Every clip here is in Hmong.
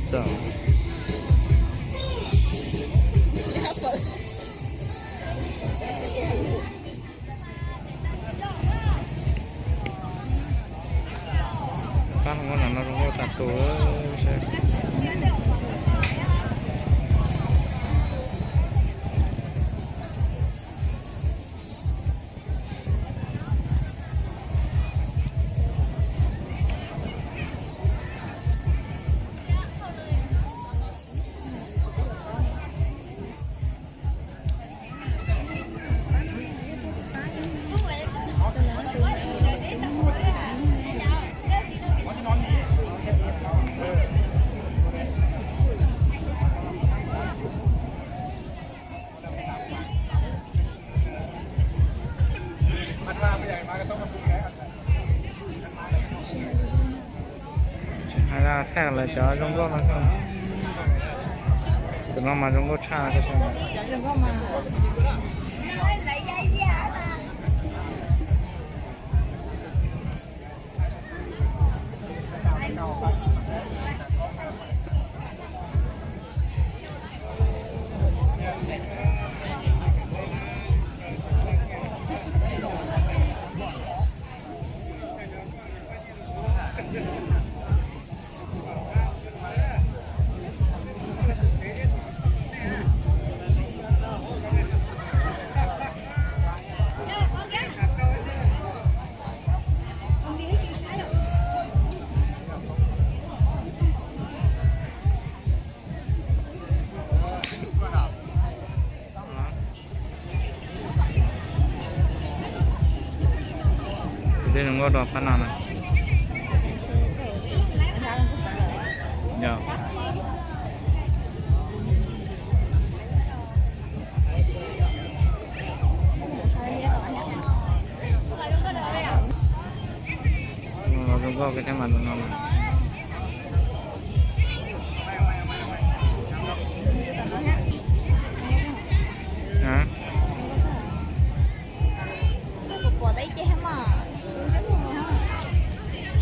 Xav pab hluas nkauj no zoo nkauj tas tus. Hais tias thaij lawv cov zoo nkauj no xwb. Tus no mas zoo nkauj tshaj. Tus twg zoo nkauj rau phab no na? Yog. Zoo nkauj kawg thiab mas tus no.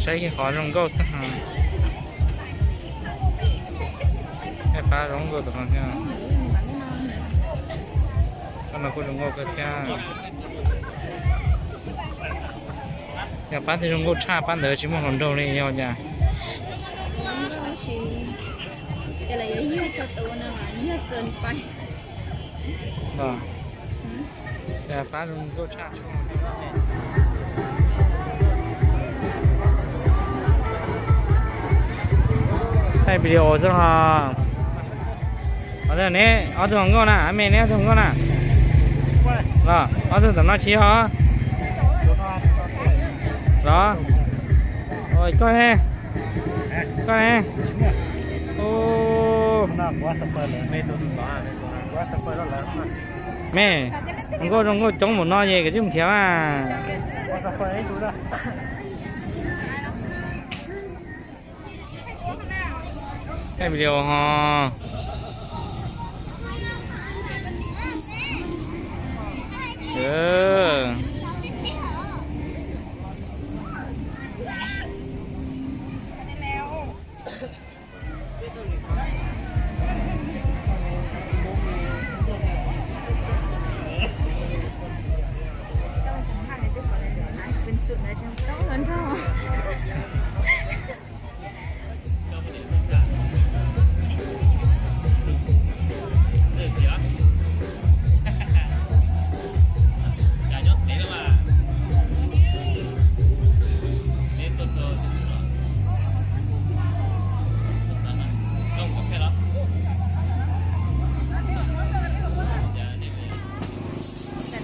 Saib qhov zoo nkauj xwb. Pab zoo nkauj tus no thiab. Pab no kuj zoo nkauj kawg thiab. Yog pab thiaj zoo nkauj tshaj, pab ntawd tsis muaj hluas nraug li yog cas? Pab zoo nkauj tshaj. Thaij video xwb los. Neb ob tug hluas nkauj na, me neb ob tug hluas nkauj na. Los ob tug tom no tsis yog los? Koj ne? Koj ne? Me, hluas nkauj zoo nkauj coob npaum no es koj twb mus nrhiav mas. Thaij video ho.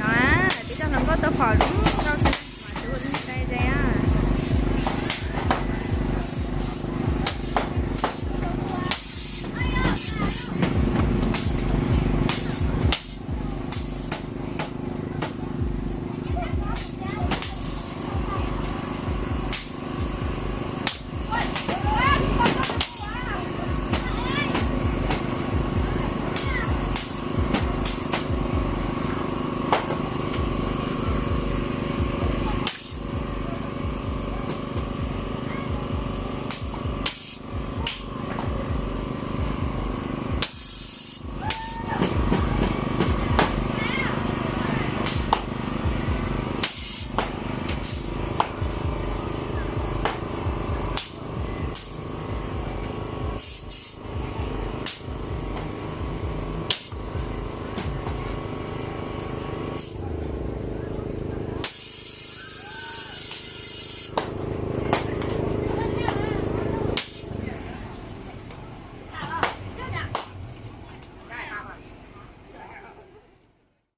Tam no tib tsoom hluas nkauj tuaj pom lub